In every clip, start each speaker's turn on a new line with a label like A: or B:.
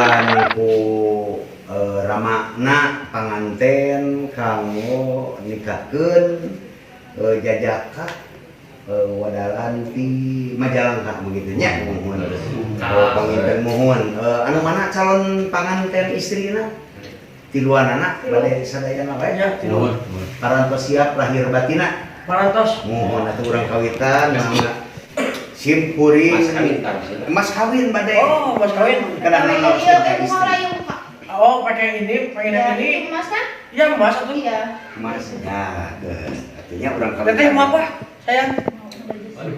A: Kawitan ku ramana panganten kanggo nikahkeun jajaka wadalan ti Majalengka begitu nya, muhun. Oh, panginten muhun. Anu mana calon panganten istrina? Tiluanana bade sadayana wae.
B: Ya, tiluan.
A: Parantos siap lahir batina?
B: Parantos.
A: Muhun atuh, urang kawitan mangga sim kuring.
C: Mas kawin tadi.
A: Mas kawin bade.
B: Oh, mas kawin.
A: Kadang
D: Iya,
A: naros ka
D: iya,
A: istri.
D: mau Pak.
B: Oh, pakai yang ini, pakai yang
D: Ya,
B: ini.
D: itu emas kan?
B: Iya, emas atuh.
D: Iya.
A: Mas ya, geus. Artinya urang kawitan.
B: Teteh mau apa? Sayang.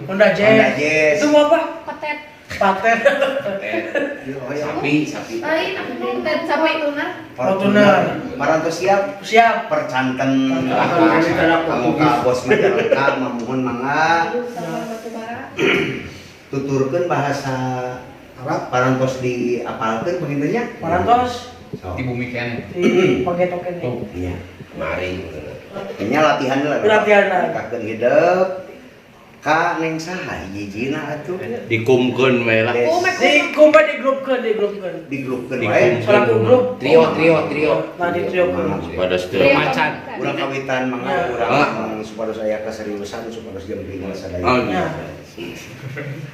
B: Honda Jazz.
A: Honda Jazz.
B: Itu mau apa?
D: Petet.
B: Paten.
C: Sapi, sapi.
D: Lain aku mau petet sapi tuner.
B: Fortuner.
A: Parantos siap?
B: Siap.
A: Percanten kamu ka bos Majalengka, mamuhun mangga
D: Aduh, sama batu bara.
A: Tuturkeun bahasa Arab parantos diapalkeun begitu nya.
B: Parantos.
A: So,
E: Di bumi kene.
B: Di pakai token nih.
A: Iya.
C: Mari.
A: Nya latihan lah.
B: Latihan lah.
A: Nikahkeun hidep ka neng saha hijina atuh?
F: Dikumkeun we lah.
A: Des.
B: Di kumpa di grupkeun, di grupkeun.
A: Digrupkeun wae.
B: Selaku grup.
C: Trio, trio, trio.
B: Nah, di trio keun.
F: Supados teu
E: Macan.
A: Urang kawitan mangga
B: Ya.
A: urang
F: Ah.
A: supados aya keseriusan, supados jam 5 sadaya.
F: Oh,
B: Ya.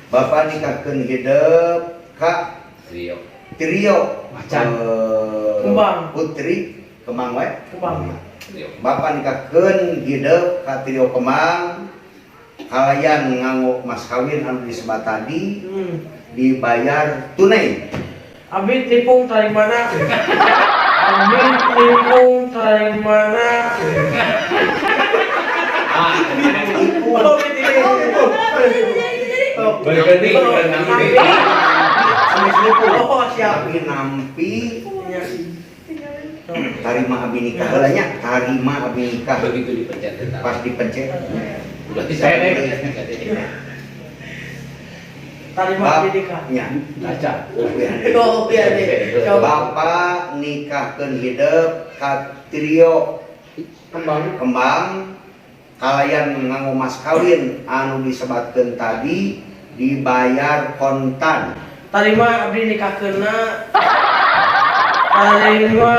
A: Bapak nikahkeun hidep ka
C: Trio.
A: Trio
E: Macan.
B: Kembang.
A: Putri Kembang wae.
B: Kembang.
C: Trio.
A: Bapak nikahkeun hidep ka Trio Kembang kalayan nganggo mas kawin anu disebat tadi dibayar tunai.
B: Abi nipung dari mana? Abi nipung dari mana?
E: Ah,
B: Oh, ini.
F: Boleh ganti, boleh ganti.
A: Sanes nipung.
B: Oh, siap.
A: Abi nampi
B: Iya.
A: tarima abi nikah heula nya, tarima abi nikah.
C: Begitu dipencet tetap.
A: Pas dipencet.
C: Udah bisa.
B: Tarima abi nikah.
A: Nya.
C: Baca.
B: Oh, iya nih. Coba.
A: Bapak nikahkeun hidep ka Trio
B: Kembang.
A: Kembang kalayan nganggo mas kawin anu disebatkeun tadi dibayar kontan.
B: Tarima abdi nikahkeunna. Tarima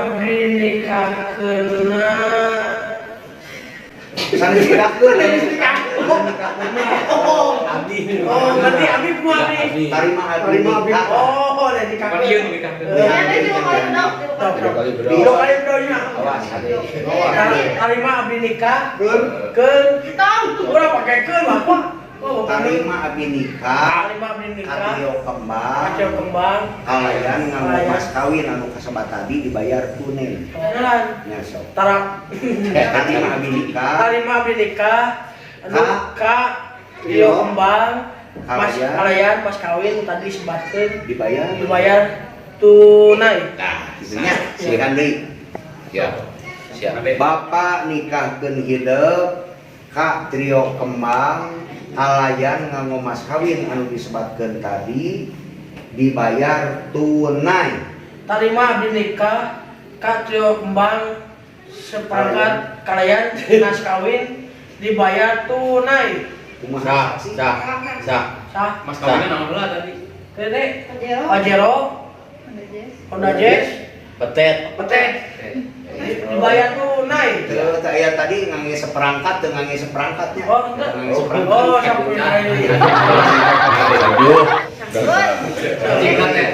B: abdi nikahkeunna.
A: Sanes nikahkeun, nikahkeun.
B: Oh,
C: Abdi.
B: oh, berarti abdi kumaha nih?
A: Tarima abdi
B: Tarima abdi.
A: nikah.
B: Oh, dan nikahkeun.
E: Pan ieu nu nikahkeun.
D: Ya, nanti dua kali bedok, dua kali
C: Dua
D: bedok.
C: kali
B: Dua
C: bro.
B: kali bedonya.
C: Awas ada.
B: Tarima abdi nikah
A: Keun.
B: keun.
D: Tong.
B: Urang pakai keun apa? Oh,
A: Tarima abdi nikah
B: tarima abdi
A: ka
B: nikah.
A: Trio Kembang
B: Kacau kembang.
A: kalayan nganggo
B: Kalayan.
A: mas kawin anu kasebat tadi dibayar tunai.
B: Jalan.
A: Nya sok.
B: Tarap.
A: Tarima abdi nikah
B: Tarima abdi nikah. Anu
A: Ka.
B: ka Trio Kembang. Mas
A: Kalayan.
B: kalayan mas kawin tadi sebatkeun
A: dibayar
B: dibayar tunai.
C: Nah,
A: kitu nya, silakan deui.
C: siap. Siap.
A: Bapak nikahkeun hidep ka Trio Kembang kalayan nganggo mas kawin anu disebatkeun tadi dibayar tunai.
B: Tarima abdi nikah ka Trio Kembang seperangkat kalayan mas kawin dibayar tunai.
A: Kumaha?
F: Sah, sah, sah.
B: Sah.
E: Mas kawinnya naon heula tadi?
B: Kene
D: Pajero.
B: Pajero,
D: Honda Jazz.
B: Honda Jazz,
F: Petet.
B: petet dibayar tunai.
A: Teu teu aya tadi ngangge seperangkat, teu ngangge seperangkatnya.
B: Oh, enggak.
A: Ngangge seperangkat.
B: Oh, sampai
F: Aduh.
E: Cing teh.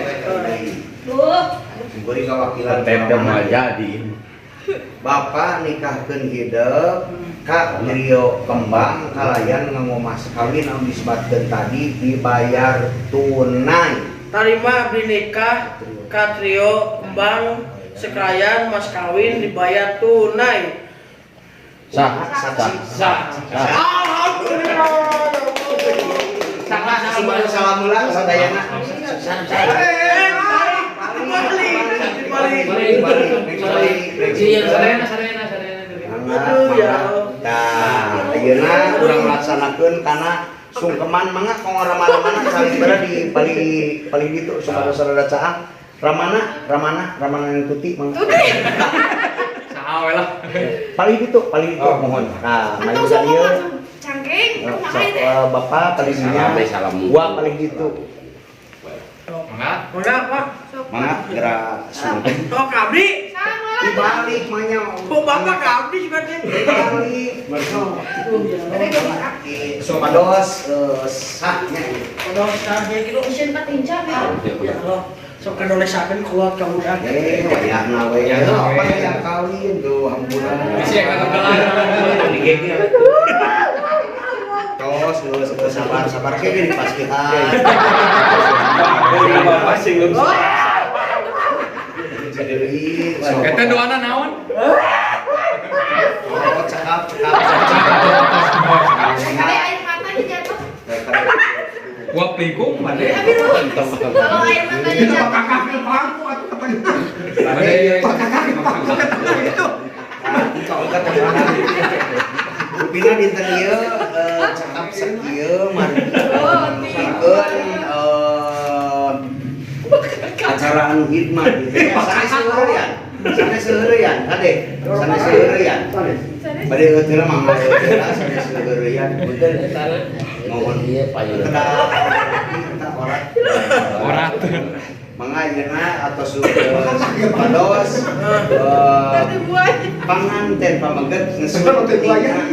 D: Duh.
A: Beri kawakilan.
F: Petet teh moal jadi.
A: Bapak nikahkeun hidep ka Trio Kembang kalayan nganggo mas kawin anu disebatkeun tadi dibayar tunai.
B: Tarima abdi nikah ka Trio Kembang sekalian mas kawin dibayar tunai.
F: Sah,
A: Saksi.
F: sah.
E: Sah.
B: Alhamdulillah.
A: Salam salam ulang sadayana.
B: Eh, balik, balik, balik.
A: Balik,
E: Iya, sadayana, sadayana, sadayana.
B: Aduh, ya.
A: Tah, ayeuna urang laksanakeun kana sungkeman, mangga kong ramana-ramana saling berada di paling paling ditu supados rada caang. Ramana, Ramana, Ramana yang tuti mangga.
E: Saha we lah.
A: Paling ditu mohon. Nah, maju
D: Atau
A: ka
D: sok
A: dieu.
D: langsung cangking,
A: Eh,
D: kumaha
A: sok,
D: itu?
A: Bapak paling dinya.
C: Salam, salam.
A: Gua paling ditu.
E: Mangga.
B: Mangga, Pak.
A: Mangga gerak sungkem.
B: Oh, ka abdi.
D: Sama lah.
A: Dibalik manya.
B: Oh, Bapak ka abdi juga teh.
A: Dibalik. Sopados sahnya.
B: Pados sahnya gitu.
D: Isin patinca ya.
B: Ya Allah. Sok kadolesakeun kuat ka budak.
A: Wayahna we. Apa yang kawin tuh hampura.
E: Bisi ka
C: Digegel.
A: Tos, geus sabar sabar ke gini pasihan.
F: Bapak sing lurus.
A: Jadi,
E: Eta doana naon?
A: Oh, cakap, cakap.
D: Kali air matanya jatuh.
E: Gua pelikung bade.
D: Kalau air matanya jatuh.
G: Kakak pangku atau katanya.
E: Bade.
G: Kakak pangku katanya gitu.
A: Rupina dinten ieu cakap sakieu margi acara anu hikmah gitu ya. Sanes seuheurean. Sanes seuheurean, kade. Sanes seuheurean. Bade heula mah heula sanes seuheurean.
C: Punten eta.
A: Mohon
C: ieu payun.
A: Kedah kita orat.
E: Orat.
A: Mangga ayeuna atos pados panganten pameget ngesun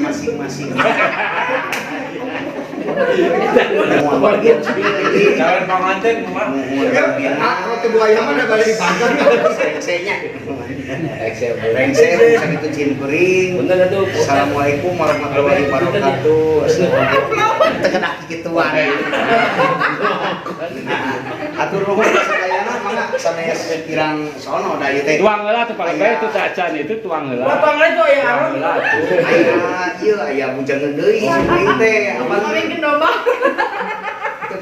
A: masing-masing.
F: Calon pengantin mah.
G: Roti buaya mah udah balik dipakai.
A: Rengsenya.
C: Rengse.
A: Rengse sakitu cimkuring.
C: Punten atuh.
A: Assalamualaikum warahmatullahi wabarakatuh. Tekedak kituan. Atur nuhun sadayana mangga sanes kirang sono da ieu teh.
H: Tuang heula tuh paling bae itu cacan itu tuang heula.
B: Wah, tuang heula itu aya
H: Tuang
B: arun.
H: heula tuh.
A: Aya ieu aya bujangan deui ieu teh. Apa
D: Kawin domba.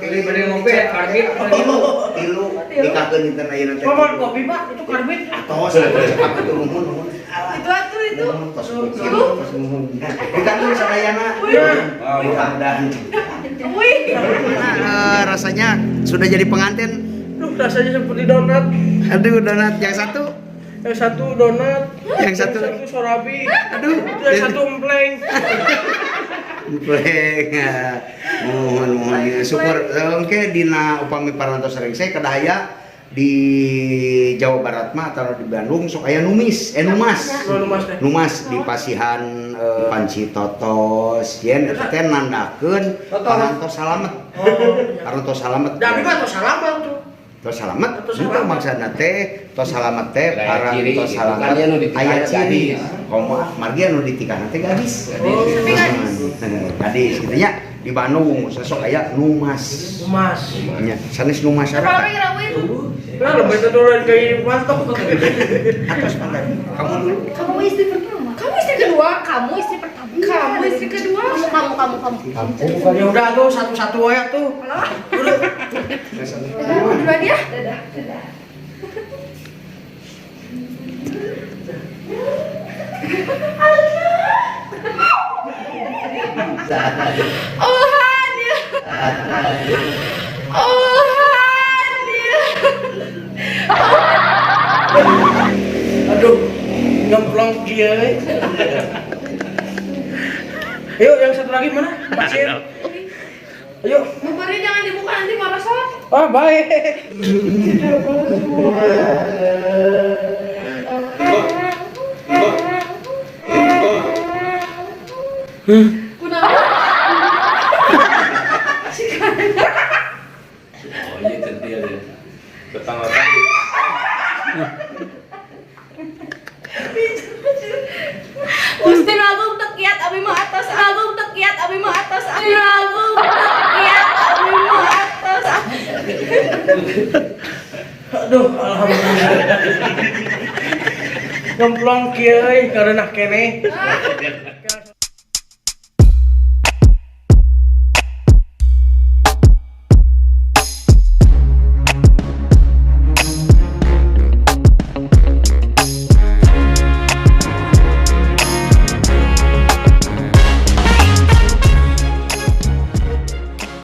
E: Beli ngopi karbit.
A: Tilu nikahkeun dinten ayeuna teh.
B: Ngomong kopi, Pak, itu karbit.
A: Tos cakap atuh nuhun nuhun.
D: Itu atuh itu.
A: Tos tos nuhun. Ditanggung sadayana. Mudah-mudahan.
D: Wih.
A: Rasanya sudah jadi pengantin.
B: Duh, rasanya seperti donat.
A: Aduh, donat yang satu.
B: Yang satu donat,
A: Yang satu
B: surabi.
A: Aduh.
B: Itu yang satu empleng.
A: Empleng. Mohon mohon syukur engke dina upami parantos rengse kedah aya di Jawa Barat mah atau di Bandung sok aya numis, numas.
B: Numas teh.
A: Numas di pasihan panci totos yen eta teh nandakeun parantos salamet. Parantos salamet.
B: Da abi mah tos salamet tuh.
A: Tos salamet, henteu maksudna teh tos salamet teh parantos salamet aya ciri. Komo margi anu ditikahna teh gadis.
D: Tapi gadis.
A: Gadis kitu nya di Bandung sosok aya numas.
B: Numas.
A: Nya sanes nu masyarakat.
B: Lah lebih turun kayak mantok.
A: Atos pantai. Kamu dulu.
D: Kamu istri pertama. Kamu istri kedua. Kamu istri pertama. Kamu istri kedua. Kamu kamu kamu.
B: Ya udah tuh satu-satu aja tuh. Dulu.
D: Duluan ya. Dadah. Dadah. Ohan ya. Ohan ya.
B: Aduh, ngemplong dia. Ayo, yang satu lagi mana? Pasir. Ayo.
D: Buburnya jangan dibuka nanti marah.
B: Ah, baik.
C: Oh iya centil ya.
F: Betang-betang.
D: Gusti Agung tekiat abi mah atas, Agung tekiat abi mah atas, Agung tekiat abi mah atas.
B: Aduh, alhamdulillah. Ngemplong kieu euy karena keneh.